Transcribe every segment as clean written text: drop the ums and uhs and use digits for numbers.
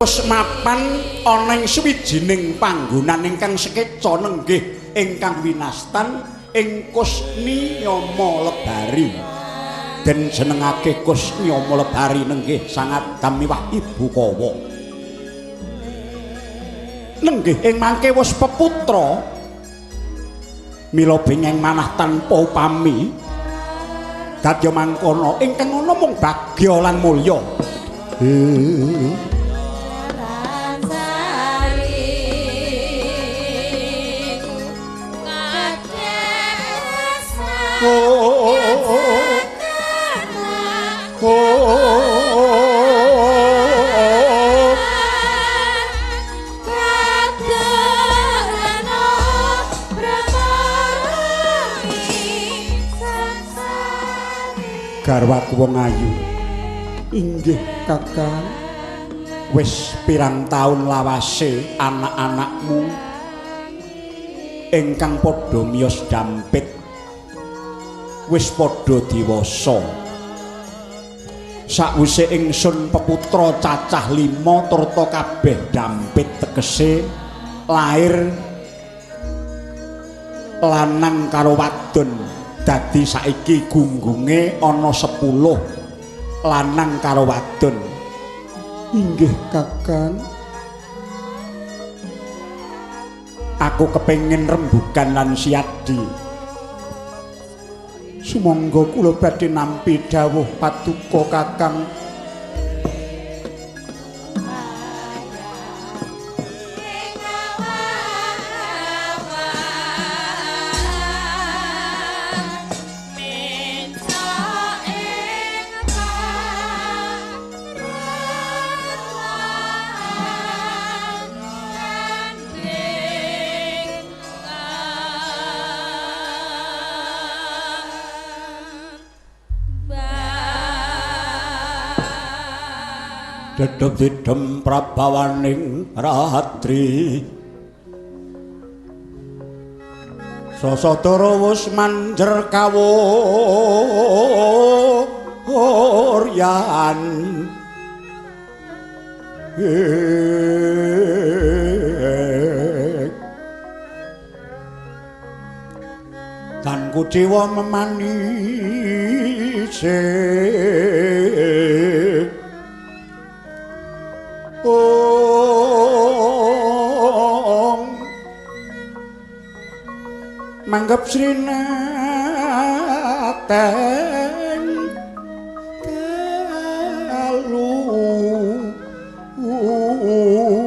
Wis mapan ana ing sawijining panggonan ingkang sekeca nenggih ingkang winastan ing Kusniyama Lebari. Den jenengake Kusniyama Lebari nenggih sangat damiwah Ibu Kawa. Nenggih ing mangke wis peputra mila bengeng manah tanpa upami dadya mangkono ingkang ana mung bagya lan mulya. Garwaku wong ayu. Inggih, Kakang. Wis pirang taun lawase anak-anakmu ingkang padha miyos dampit wis padha dewasa. Sakwise ingsun peputra cacah 5 turta kabeh dampit tegese lair lanang karo wadon. Dadi saiki gunggunge ana 10 lanang karo wadon. Inggih, Kakang. Aku kepengin rembugan lan siadi. Sumangga kula badhe nampi dawuh paduka Kakang. Dedep didem prabawaning ratri Sasadara wus manjer kawuryan Dan kuciwa memanise Ong manggep srinateng dalu Ong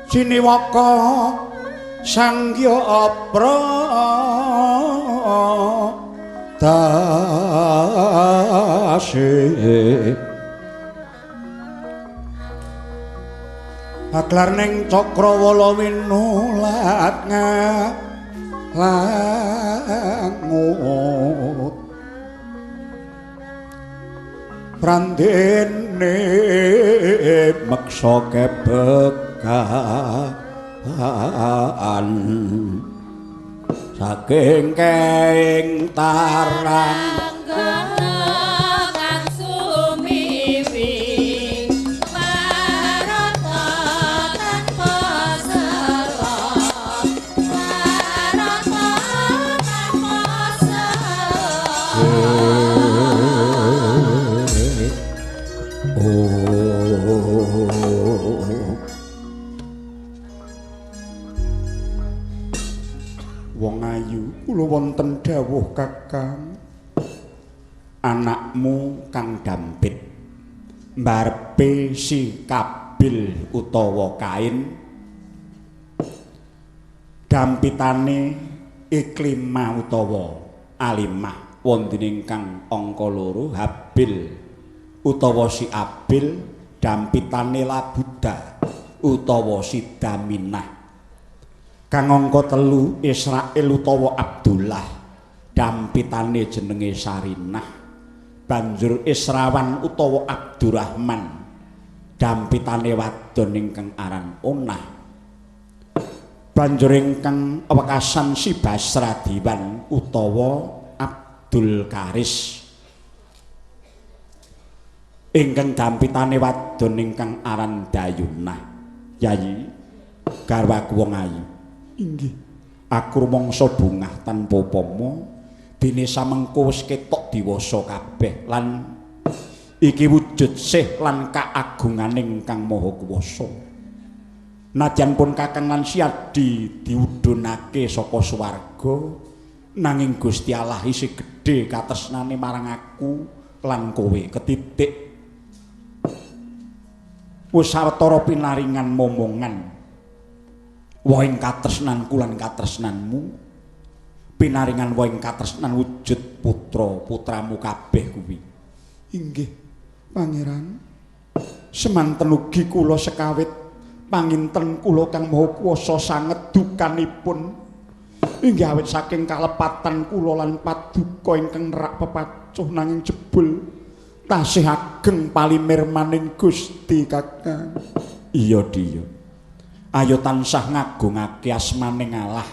Siniwaka Sangya Pradase Aglar ning cakrawala winulat ngalangut Prandene meksa kebekan saking keng tarang kang sumiwi marata tanpa sela marata tanpa sela. Wong ayu kula wonten dawuh Kakang. Anakmu kang dampit mbarepe si Kabil utawa Kain dampitane Iklimah utawa Alimah wonten ingkang angka 2 Habil utawa si Abil dampitane Labuda utawa si Daminah. Kang angka 3 Israil utawa Abdullah dampitane jenenge Sarinah. Banjur Israwan utawa Abdurrahman dampitane wadon ingkang aran Onah. Banjur ingkang wekasan si Basradiwan utawa Abdul Karis. Ingkang dampitane wadon ingkang aran Dayunah. Yayi, garwaku wong ayu. Inggih. Aku rumangsa bungah tanpa upama dene samengko wis ketok diwasa kabeh lan iki wujud sih lan kaagunganing Kang Maha Kuwasa. Nadyan pun Kakang lan Siadi diudhunake saka swarga, nanging Gusti Allah isih gedhe katresnane marang aku lan kowe ketitik. Wis sawetara pinaringan momongan wohing katresnanku lan katresnanmu, pinaringan wohing katresnan wujud putra-putramu kabeh kuwi. Inggih, Pangeran. Semanten ugi kula sekawit panginten kula Kang Maha Kuwasa sanget dukanipun. Inggih awit saking kalepatan kula lan paduka ingkang nerak pepacuh nanging jebul tasih ageng palimirmaning Gusti Kakang. Iya, Dhiya. Ayo tansah ngagungake asmaning Allah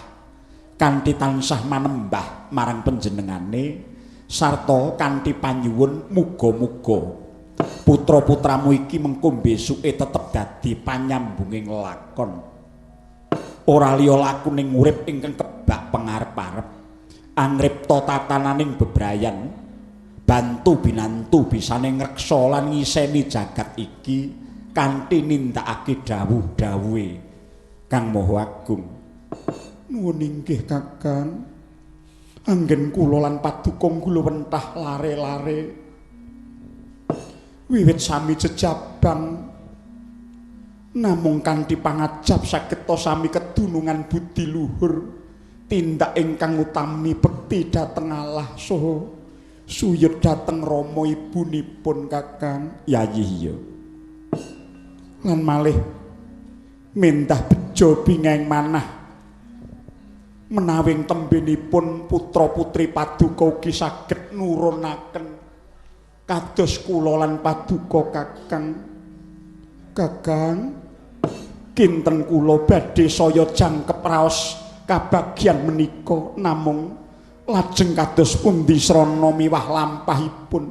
kanthi tansah manembah marang panjenengane sarta kanthi panyuwun muga-muga putra-putramu iki mengko besuke tetep dadi panyambunging lakon. Ora liya lakuning urip ingkang kebak pengarep-arep, angripta tatananing bebrayan, bantu binantu bisane ngreksa lan ngiseni jagat iki kanthi nindakake dawuh-dawuhe Kang Maha Agung. Nuwun inggih Kakang. Anggen kula lan paduka kula wentah lare-lare wiwit sami jejabang namung kanthi pangajap saged sami kedunungan budi luhur tindak ingkang utami bekti dhateng Allah saha suyud dhateng rama ibunipun Kakang. Yayi iya. Lan malih mendah bejo bingeng manah menawing tembenipun putra-putri paduka ugi saged nurunaken kados kula lan paduka Kakang. Kakang, kinten kula badhe saya jangkep raos kabagyan menika namung lajeng kados pundi srana miwah lampahipun.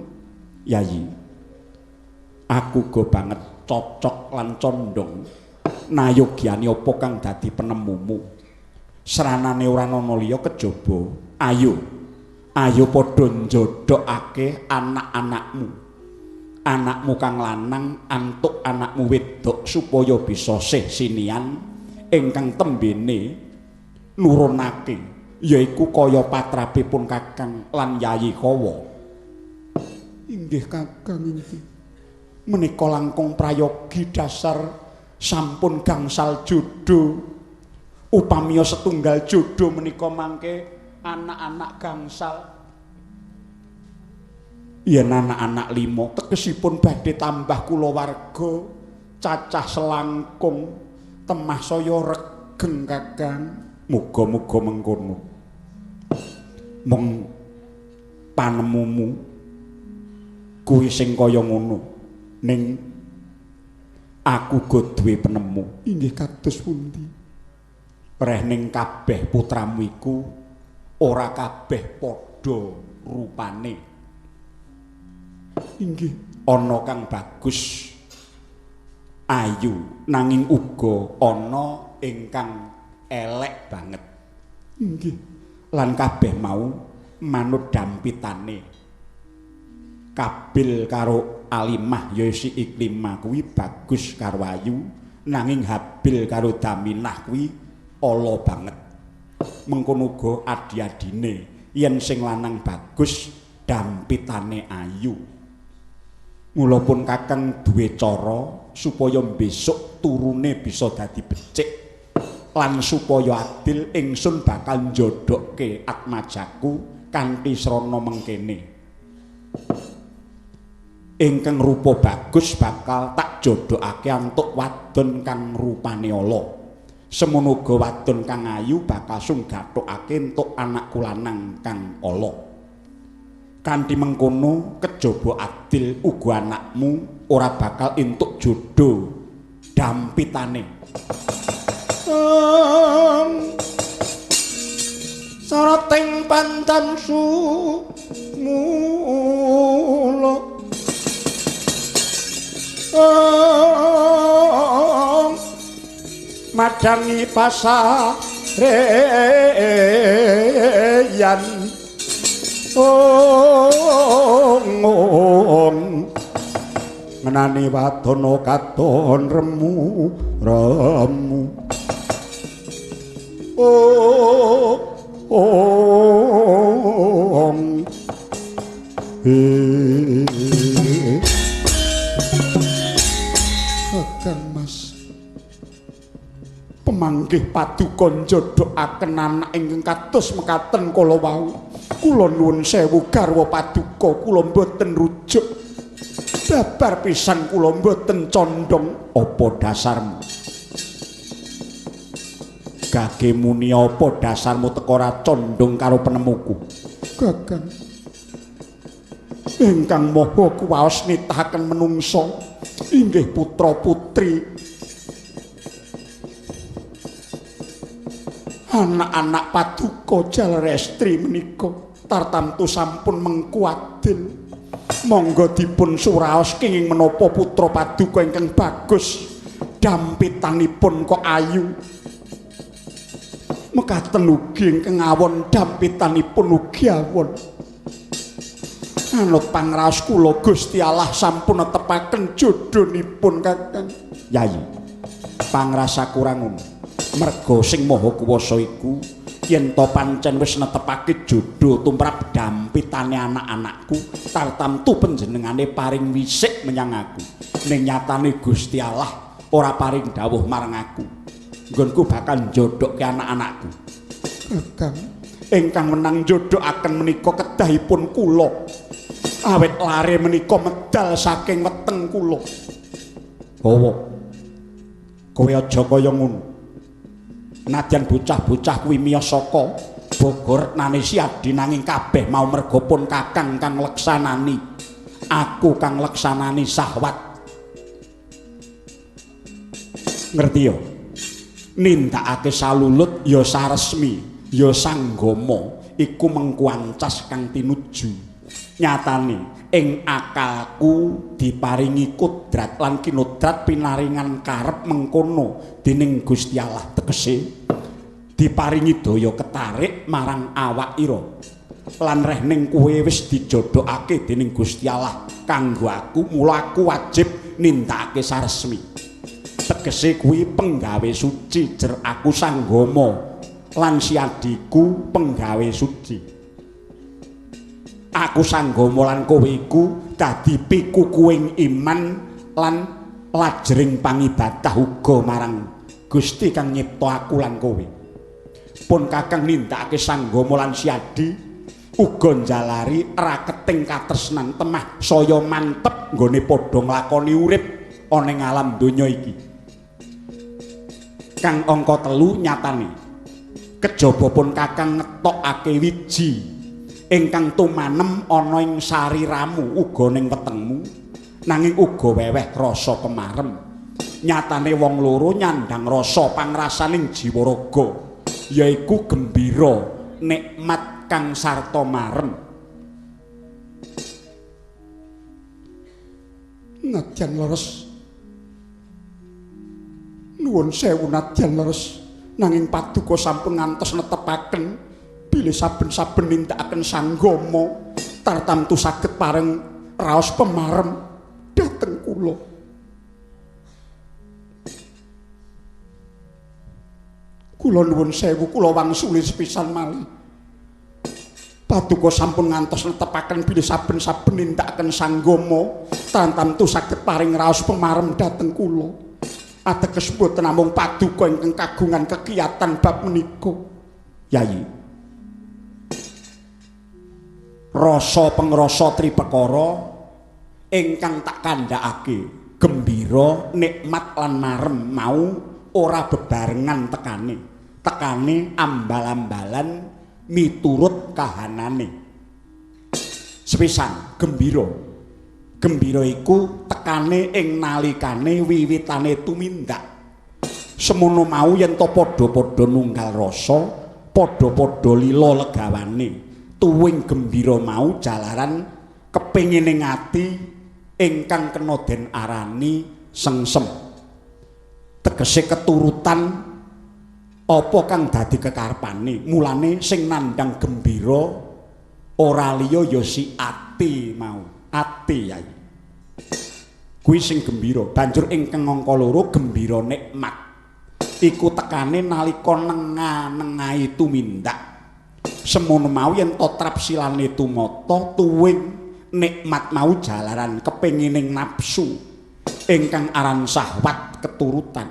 Yayi, aku go banget cocok lan condong nayogyane apa kang dadi penemumu. Sranane ora ana liya kejaba ayo ayo padha njodhokake anak-anakmu, anakmu kang lanang antuk anakmu wedok supaya bisa sih sinian ingkang tembene nurunake yaiku kaya patrapipun Kakang lan Yayi Kawa. Inggih Kakang, inggih. Menika langkung prayogi dasar sampun gangsal jodoh. Upamiya setunggal jodoh menika mangke anak-anak gangsal. Yen anak-anak lima tegesipun badhe tambah kulawarga cacah selangkung temah saya regeng Kakang. Muga-muga mengkono. Mung panemumu kuwi sing kaya ngono, ning aku go duwe penemu. Inggih kados pundi? Reh ning kabeh putramu iku ora kabeh padha rupane. Inggih, ana kang bagus ayu nanging uga ana ingkang elek banget. Inggih. Lan kabeh mau manut dampitane. Kabil karo Alimah ya si Iklimah kuwi bagus karo ayu, nanging Habil karo Daminah kuwi ala banget. Mengkono uga adi-adine, yen sing lanang bagus dampitane ayu. Mula pun Kakang duwe cara supaya besok turune bisa dadi becik lan supaya adil ingsun bakal njodhokke atmajaku kanthi srana mengkene. Ingkang rupa bagus bakal tak jodhokake antuk wadon kang rupane ala. Semono uga wadon kang ayu bakal sung gathukake entuk anakku lanang kang ala. Kanthi mengkono kejaba adil uga anakmu ora bakal entuk jodoh dampitane. Sarating pandan sumula madangi pasareyan ngenani wadana katon remu remu Kakang Mas pemanggih paduka njodhokaken anak ingkang kados mekaten kala wau. Kula nuwun sewu garwa paduka kula mboten rujuk. Babar pisan kula mboten condong. Apa dasarmu? Gage muni apa dasarmu teka ora condong karo penemuku? Kakang ingkang maha kuwaos nitahaken menungsa inggih putra putri anak-anak paduka jaler estri menika tartamtu sampun mengku adil. Monggo dipun suraos kenging menapa putra paduka ingkang bagus dampitanipun kok ayu. Mekaten ugi ingkang awon dampitanipun ugi awon. Anut pangraos kula Gusti Allah sampun netepaken jodhonipun Kakang. Yayi, pangrasa kurang ngono. Merga sing maha kuwasa iku yen to pancen wis netepake jodho tumrap dampitane anak-anakku, tartamtu panjenengane paring wisik menyang aku. Ning nyatane Gusti Allah ora paring dawuh marang aku. Nggonku bakal njodhokke anak-anakku. Kakang, ingkang menang njodhokaken menika kedahipun kula. Awit lare menika medal saking weteng kula. Bawa. Kowe aja kaya ngono. Nadyan bocah-bocah kuwi miyos saka Bogor nane Siadi nanging kabeh mau merga pun Kakang kang leksanani. Aku kang leksanani sahwat. Ngerti ya? Nindakake salulut ya saresmi, ya sanggama iku mengkuancas kang tinuju. Nyatane ing akalku diparingi kudrat lan kinodrat pinaringan karep mengkono dening Gusti Allah, tegese diparingi daya ketarik marang awak ira lan reh ning kowe wis dijodhokake dening Gusti Allah kanggo aku, mula aku wajib nindakake saresmi. Tegese kuwi penggawe suci jer aku sanggama lan siadiku penggawe suci. Aku sanggama lan kowe iku dadi pikukuhing iman lan lajering pangibadah uga marang Gusti kang nyipta aku lan kowe. Pun Kakang nindakake sanggama lan siadi uga njalari raketing katresnan temah saya mantep nggone padha nglakoni urip ana ing alam donya iki. Kang angka 3 nyatane kejaba pun Kakang ngetokake wiji ingkang tumanem ana ing sariramu uga ning wetengmu, nanging uga weweh rasa pemarem. Nyatane wong loro nyandang rasa pangrasaning jiwa raga, yaiku gembira nikmat kang sarta marem. Nadyan leres, nuwun sewu nadyan leres, nanging paduka sampun ngantos netepaken bilih saben-saben nindakaken sanggama tartamtu saged pareng raos pemarem dhateng kula. Kula nuwun sewu, kula wangsuli sepisan malih. Paduka sampun ngantos netepaken bilih saben-saben nindakaken sanggama tartamtu saged paring raos pemarem dhateng kula. Ateges mboten namung paduka ingkang kagungan kekiyatan bab menika. Yayi, rasa pengrasa tripekara ingkang tak kandhakake gembira nikmat lan marem mau ora bebarengan tekane, tekane ambal-ambalan miturut kahanane. Sepisan gembira, gembira iku tekane ing nalikane wiwitane tumindak. Semono mau yen to padha-padha nunggal rasa, padha-padha lila legawane. Tuwing gembira mau jalaran kepengine ati ingkang kena den arani sengsem. Tegese keturutan apa kang dadi kekarepane. Mulane sing nandhang gembira ora liya ya si ati mau. Ati yai. Kuwi sing gembira. Banjur ingkang angka loro gembira nikmat. Iku tekane nalika nengah-nengahi tumindak. Semono mau yen to trapsilane tumata tuwing nikmat mau jalaran kepengining nafsu ingkang aran syahwat keturutan.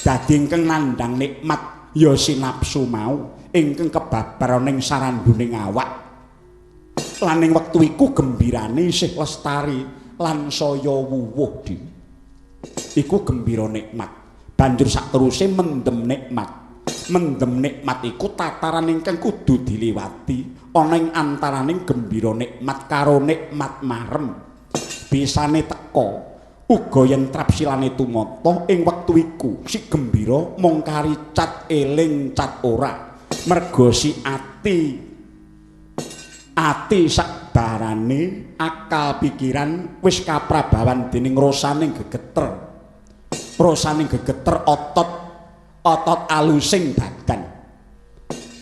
Dadi ingkang nandhang nikmat ya si nafsu mau ingkang kebabar ning saranduning awak. Lan ing wektu iku gembirane isih lestari lan saya wuwuh di. Iku gembira nikmat. Banjur sakteruse mendem nikmat. Mendem nikmat iku tataran ingkang kudu diliwati ana ing antaraning gembira nikmat karo nikmat marem. Bisane teka uga yen trapsilane tumata ing wektu iku si gembira mung kari cat eling cat ora. Merga si ati ati sakbarane akal pikiran wis kaprabawan dening rasaning gegeter. Rasaning gegeter otot otot alusing badan.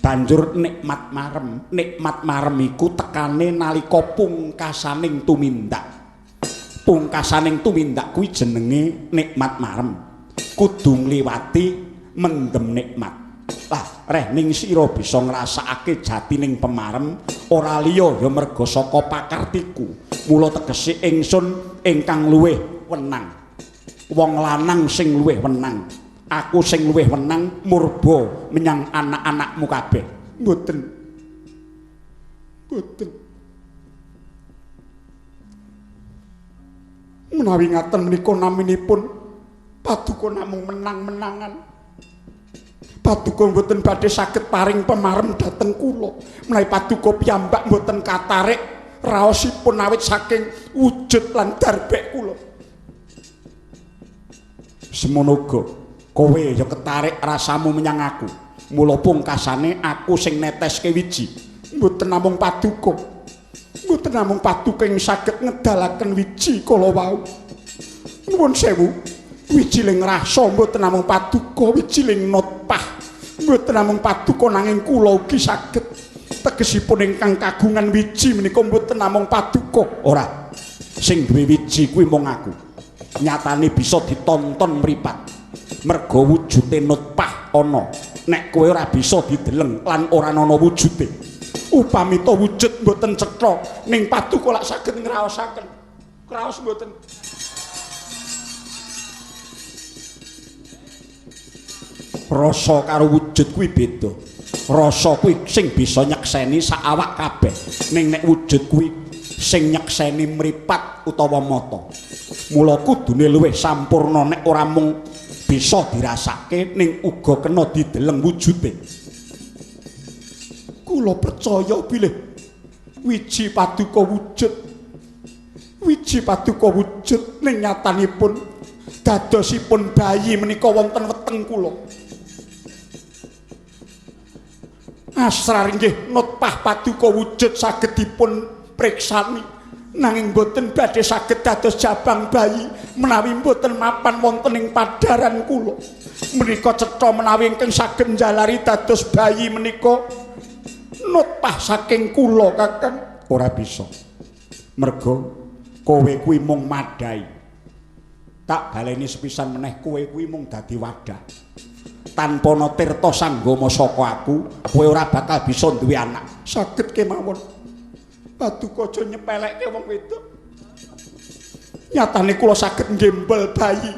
Banjur nikmat marem, nikmat marem iku tekane nalika pungkasaning tumindak. Pungkasaning tumindak kuwi jenenge nikmat marem. Kudu ngliwati mendem nikmat. Lah, reh ning sira bisa ngrasakake jatining pemarem ora liya ya merga saka pakartiku. Mula tegese ingsun ingkang luwih wenang. Wong lanang sing luwih wenang. Aku sing luwih wenang murba menyang anak-anakmu kabeh. Mboten. Mboten. Menawi ngaten menika naminipun paduka namung menang-menangan. Paduka mboten badhe saged paring pemarem dhateng kula. Menawi paduka piyambak mboten katarik raosipun awit saking wujud lan darbek kula. Semono uga kowe ya ketarik rasamu menyang aku. Mula pungkasane aku sing neteske wiji. Mboten namung paduka. Mboten namung paduka ing saged ngedalaken wiji kala wau. Nuwun sewu, wijiling rasa mboten namung paduka, wijiling notpah mboten namung paduka nanging kula ugi saged. Tegesipun ingkang kagungan wiji menika mboten namung paduka. Ora. Sing duwe wiji kuwi mung aku. Nyatane bisa ditonton mripat. Merga wujude nutpah ana. Nek kowe ora bisa dideleng lan ora ana wujude. Upami to wujud mboten cetha ning paduka lak saged ngraosaken. Kraos mboten. Rasa karo wujud kuwi beda. Rasa kuwi sing bisa nyekseni sak awak kabeh. Ning nek wujud kuwi sing nyekseni mripat utawa mata. Mula kudune luwih sampurna nek ora mung bisa dirasake ning uga kena dideleng wujude. Kula percaya bilih wiji paduka wujud. Wiji paduka wujud ning nyatanipun dadosipun bayi menika wonten weteng kula. Asrar inggih nutpah paduka wujud saged dipun priksani nanging mboten badhe saged dados jabang bayi menawi mboten mapan wonten ing padaran kula. Menika cetha menawi ingkang saged njalari dados bayi menika nutpah saking kula, Kakang. Ora bisa. Merga kowe kuwi mung madhahi. Tak baleni sepisan meneh, kowe kuwi mung dadi wadah. Tanpa ana tirta sanggama saka aku, kowe ora bakal bisa duwe anak. Saged kemawon. Paduka aja nyepelekke wong wedok. Nyatane kula saged nggembel bayi.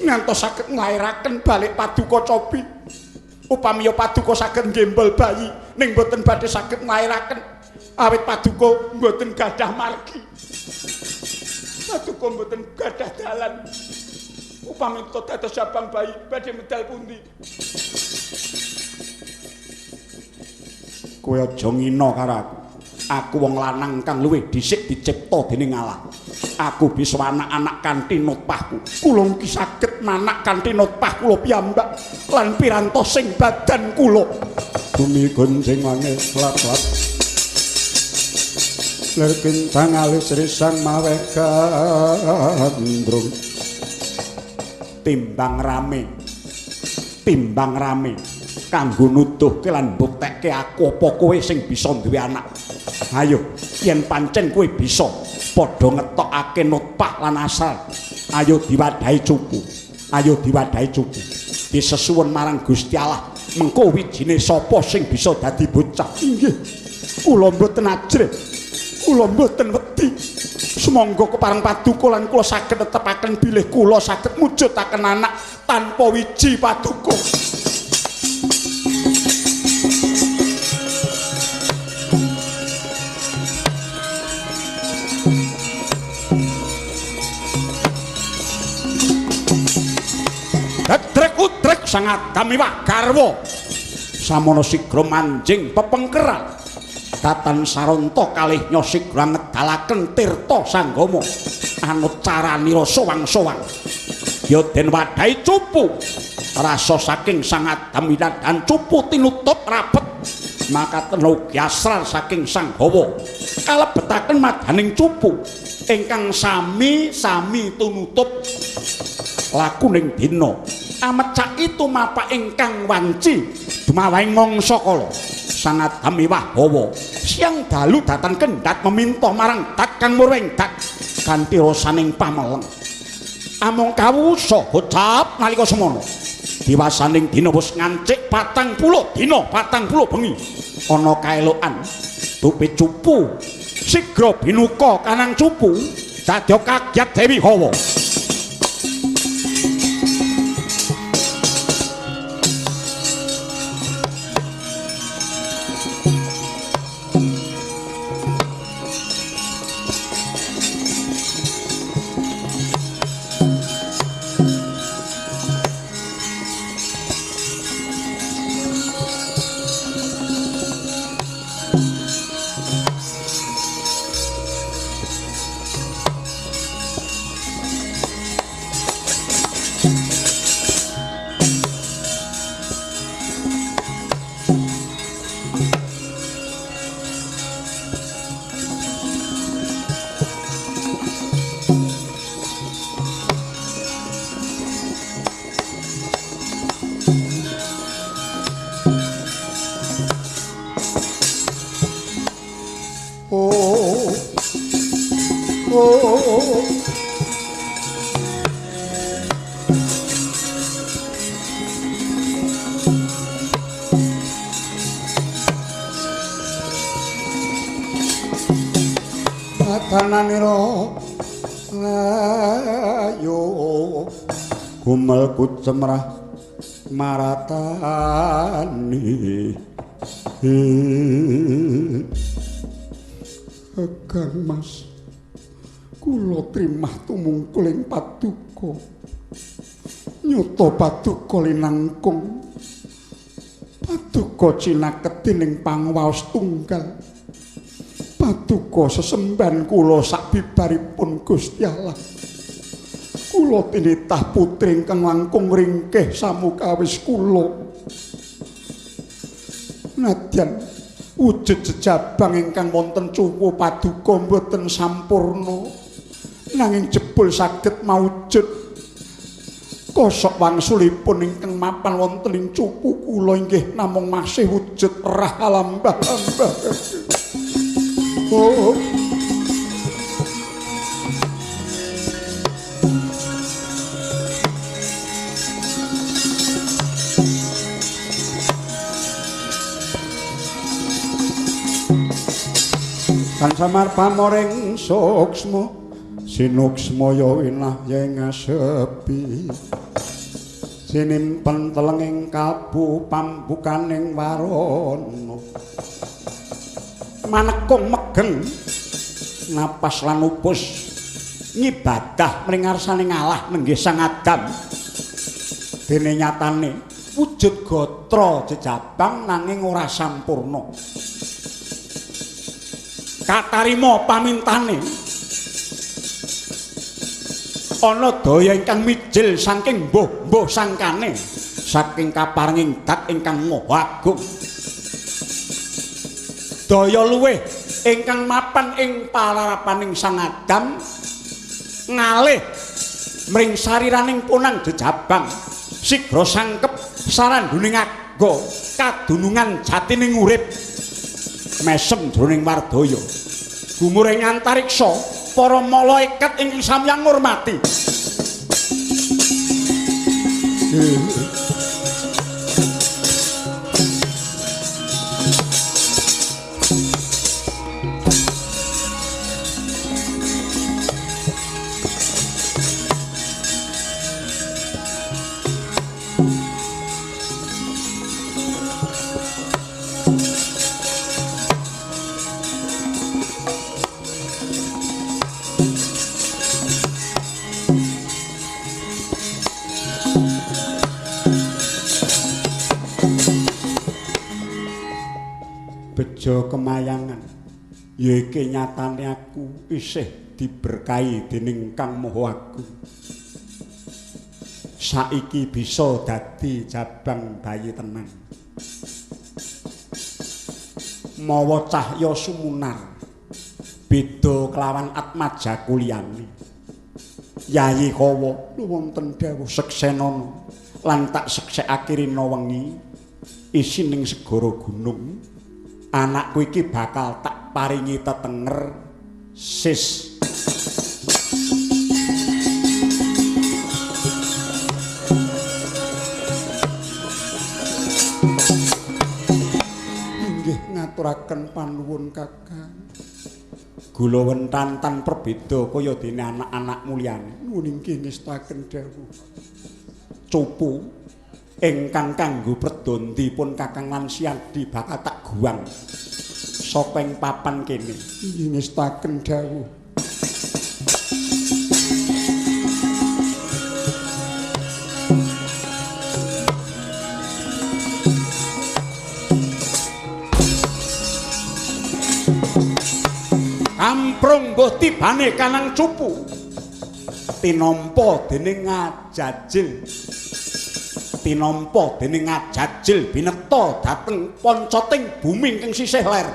Ngantos saged nglairaken balik paduka cobi. Upami ya paduka saged nggembel bayi ning mboten badhe saged nglairaken awit paduka mboten gadah margi. Paduka mboten gadah dalan. Upami to dados jabang bayi badhe medal pundi? Kowe aja ngina karo aku. Aku wong lanang kang luwih dhisik dicipta dening Allah. Aku bisa anak-anak kanthi nutpahku. Kula nggih saged manak kanthi nutpah kula piyambak lan pirantos sing badan kula. Bumi gonjing langit klap-klap. Lir kincang alis risang mawe gandrung. Timbang rame. Timbang rame kanggo nuduhke lan mbuktekke aku apa kowe sing bisa duwe anak. Ayo, yen pancen kowe bisa padha ngetokake nutpah lan asal. Ayo diwadahi cupu. Ayo diwadahi cupu. Disesuwun marang Gusti Allah, mengko wijine sapa sing bisa dadi bocah. Inggih. Kula mboten ajrih. Kula mboten wedi. Sumangga kepareng paduka lan kula saged netepaken bilih kula saged mujudaken anak tanpa wiji paduka. Dedrek-udrek sang Adam iwak garwa. Samono sigra manjing pepengkeran. Datan saranta kalih nya sigra ngedalaken tirta sanggama anut caranira sowang-sowang. Ya den wadahi cupu. Rasa saking sang Adam dan cupu tinutup rapet. Makaten ugi asral saking Sang Hawa kalebetaken madaning cupu ingkang sami-sami tunutup lakuning dina. Amecaki tumapak ingkang wanci dumawahing mangsa kala. Sang Adam iwah Hawa siang dalu datan kendhat meminta marang dat kang murwing dat kanthi rasaning pameleng. Amung kawusa hocap nalika semono diwasaning dina wis ngancik 40 dina 40 bengi. Ana kaelokan dupe cupu sigra binuka kanang cupu dadya kagyat Dewi Hawa. Tananira ayo gumel kucemrah maratani. Kang Mas, kula trimah tumungkul ing paduka. Nyuta paduka linangkung. Paduka cinaketi ning pangwaos tunggal. Paduka sesembahan kula sabibaripun Gusti Allah. Kula tinitah putri ingkang langkung ringkih samukawis kula. Nadyan wujud jejabang ingkang wonten cupu paduka mboten sampurna, nanging jebul saged maujud. Kosok wangsulipun ingkang mapan wonten ing cupu kula inggih namung masih wujud rah lambah-lambah. Oh. Kan samar pamoring suksma sinuksma ya winah yen ngasepi sinimpen telenging kalbu pambukaning warana. Manekung megeng napas lan upus ngibadah mring ngarsane Allah nenggih Sang Adam. Dene nyatane wujud gatra jejabang nanging ora sampurna. Katarima pamintane Ana daya ingkang mijil saking mbuh-mbuh sangkane saking kaparenging dat ingkang maha agung. Daya luwih ingkang mapan ing palarapaning Sang Adam ngalih mring sariraning punang jejabang sigra sangkep saranduning aga kadunungan jatining urip mesem jroning wardaya gumuring antariksa para malaikat ingkang samyang ngurmati. Bejo kemayangan ya iki nyatane aku isih diberkahi dening Kang Maha Agung. Saiki bisa dadi jabang bayi tenan. Mawa cahya sumunar beda kelawan atmaja kuliyane. Yayi Kawa wonten dawuh seksenana lan tak seksekake rina wengi isining segara gunung. Anakku iki bakal tak paringi tetenger sis. Inggih ngaturaken panuwun Kakang. Gula wentan tan perbeda kaya dene anak-anak mulyane. Nuwun inggih ngestaken dawuh. Cupu ingkang kanggo predondi pun Kakang lan Siadi bakal tak guwang saka ing papan kene. Inggih ngestaken dawuh. Kamprung mbuh tibane kanang cupu tinampa dening ngajajil. Tinampa dening ngajajil bineta dhateng poncoting bumi ingkang sisih ler.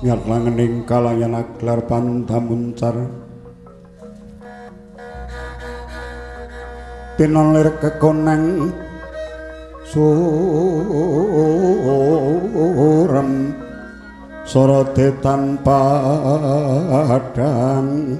Nyat langening kalayan aglar pandamuncar tinon lir kekonang surem sorote tanpa padang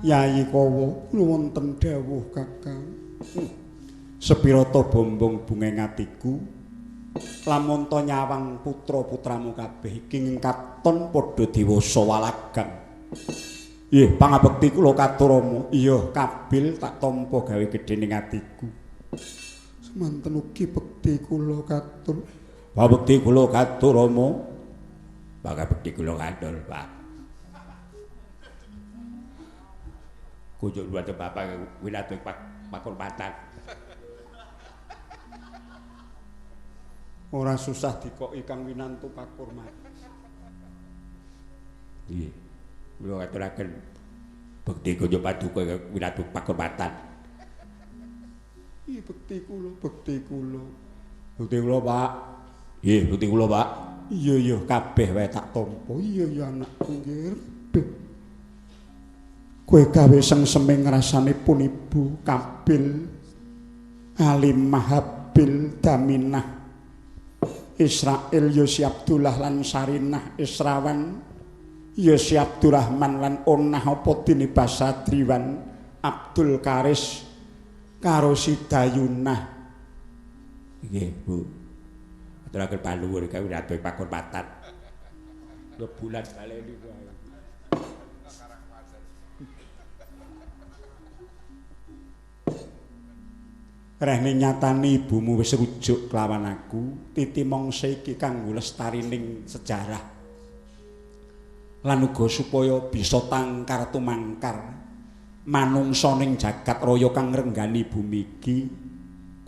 Yayi Kowo wonten dawuh Kakang. Sepirata bombong bungeng atiku lamun ta nyawang putra-putramu kabeh iki katon padha dewasa walagang. Nggih, pangabekti kula katur Rama. Iya, Kabil tak tampa gawe gedhe ning atiku. Semanten ugi bekti kula katur. Pangabekti kula katur Rama. Pangabekti kula katur, Pak. Kunjuk luwih bapak wilatih pakurmatan. Ora susah dikoki Kang Winantu pakurmatan. Nggih. Kula aturaken bekti kunjuk paduka winantu pakurmatan. Iya, bekti kula, bekti kula. Bekti kula, Pak. Nggih, bekti kula, Pak. Iya, iya, kabeh wae tak tampa. Iya, iya anakku nggih. Kowe gawe sengseme ngrasanipun Ibu Kabil Alimah Habil Daminah Israil Yosi Abdullah lan Sarinah Israwan Yosi Abdurrahman lan Onah apa dene Basadriwan Abdul Karis karo Sidayunah. Nggih, Bu. Aturaken panuwun kawula ratuh pakurmatan. Lebulan baleni wae. Rehne nyatane ibumu wis rujuk kelawan aku, titi mangsa iki kanggo lestarining sejarah. Lan uga supaya bisa tangkar tumangkar manungsa ning jagat raya kang ngrenggani bumi iki,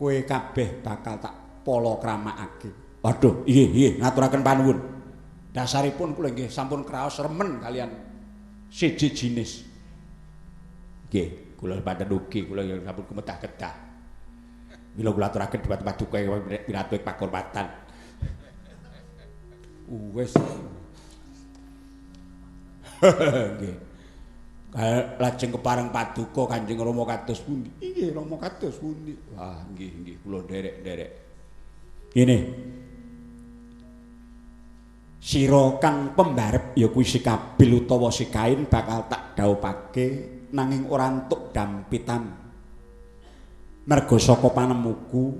kowe kabeh bakal tak palakramakake. Waduh, nggih nggih ngaturaken panuwun. Dasaripun kula nggih sampun kraos remen kalian siji jinis. Nggih, kula pancen ugi kula sampun kemedah-kedah. Mila kula aturaken dhumateng paduka winatuing pakurmatan. Wis. Nggih. Lajeng kepareng paduka Kanjeng Rama kados pundi? Nggih, Rama kados pundi? Wah, nggih nggih kula nderek-nderek. Ngene. Sira kang pembarep ya kuwi si Kabil utawa si Kain bakal tak dhawuhake nanging ora entuk dampitan. Merga saka panemuku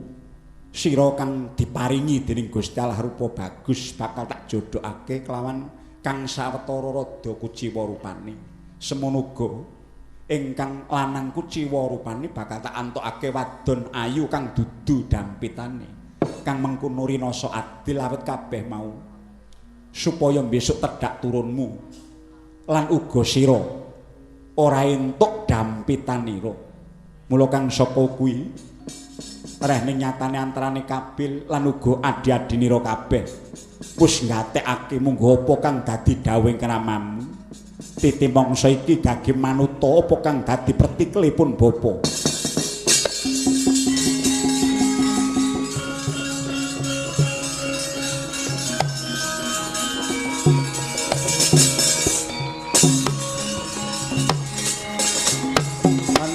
sira kang diparingi dening Gusti Allah rupa bagus bakal tak jodhokake kelawan kang sawetara rada kuciwa rupane. Semono uga ingkang lanang kuciwa rupane bakal tak antokake wadon ayu kang dudu dampitane, kang mengkono rinasa adil awit kabeh mau supaya besok tedhak turunmu lan uga sira ora entuk dampitanira. Mula kang saka kuwi rehne nyatane antarane Kabil lan uga adi-adinira kabeh wis nggatekake munggo apa kang dadi dawuhing kramamu. Titi mangsa iki gage manuta apa kang dadi pretikelipun bapa.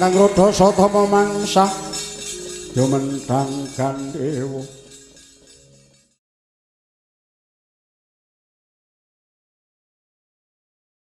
Kang roda satama mangsa jumenthang gandewa.